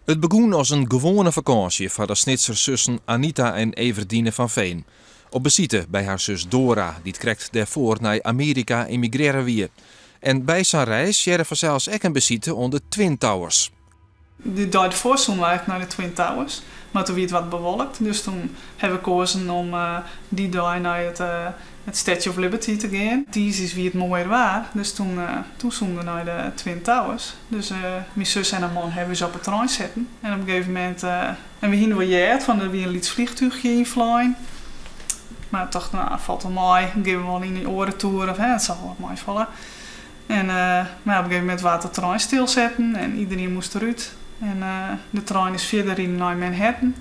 It begûn as in gewoane fakânsje foar de Snitser sussen Anita en Everdine van Veen. Op besite by har sus Dora, dy't krekt dêrfoar nei Amearika emigrearre wie. En by sa'n reis hearde fansels ek in besite oan de Twin Towers. De dei derfoar soene we eigentlik nei de Twin Towers, mar toen wie it wat bewolkt, dus toen hawwe we koazen om dy dei nei it Statue of Liberty te gean. Tiisdeis wie it moaier waar, dus toen toen soene we nei de Twin Towers. Dus myn sus en har man hawwe ús op 'e trein setten en op in gegeven momint, en we hiene wol heard fan der wie in lyts flichtúchje ynflein, mar we tochten no, falt wol mei, gean we wol yn in oare toer of hè, it sil wol wat meifalle. En mar ja, op in gegeven momint waard de trein stilsetten en iederien moast derút. En de trein is fierder riden nei Manhattan.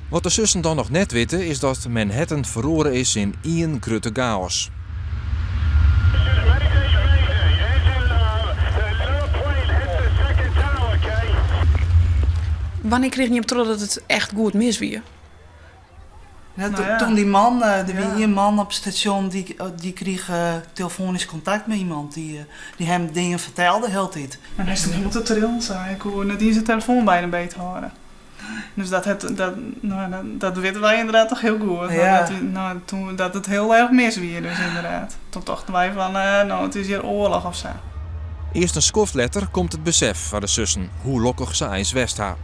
Wat de sussen dan noch net witte is dat Manhattan feroare is yn ien grutte gaos. Wannear krigen jim troch dat it echt goed mis wie? Toen dy man, der wie ien man op it stasjon dy krige telefoanysk kontakt mei iemand dy't him dingen fertelde hieltyd. En hy stie hielendal te trillen sa, hy koe net iens de telefoan by him beet hâlde. Dus dat hat, dat, no, dat witte wy inderdaad toch hiel goed. No, toen, dat it hiel erch mis wie dus inderdaad. Toen tochten wy fan, no it is hjir oarloch of sa. Earst in skoft letter komt it besef foar de sussen hoe lokkich se eins west ha.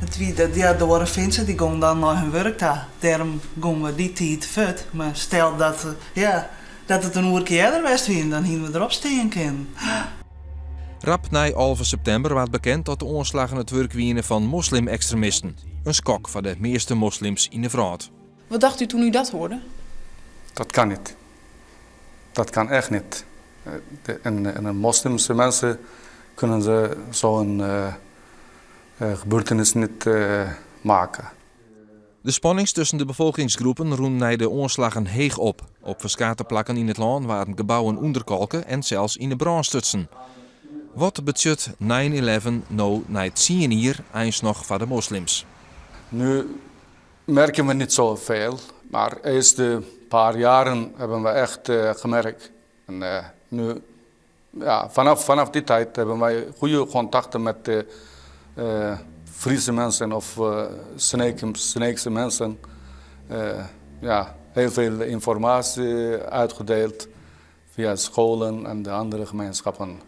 It wie dat, ja, de oare finzen dy gongen dan nei hun wurk ta. Dêrom gongen we dy tiid fuort. Mar stel dat, ja, dat it in oerke earder west wie, dan hiene we derop stean kinnen. Rap nei 11 septimber waard bekend dat de oanslaggen it wurk wiene fan moslimekstremisten. In skok foar de measte moslims yn 'e wrâld. Wat dacht u toen u dat hoorde? Dat kan niet. Dat kan echt niet. En, en moslimse mensen kunnen ze zo'n gebeurtenis niet maken. De spannings tusken de befolkingsgroepen rûnen nei de oanslaggen heech op. Op ferskate plakken yn it lân waarden gebouwen ûnderkalke en sels yn 'e brân stutsen. Wat betsjut 9-11 no nei tsien jier eins noch foar de moslims? Nu merken we niet zoveel, maar eerst de paar jaren hebben we echt gemerkt. En nu, ja, vanaf die tijd hebben wij goede contacten met de Friese mensen of Sneekse mensen. Ja, heel veel informatie uitgedeeld via scholen en de andere gemeenschappen.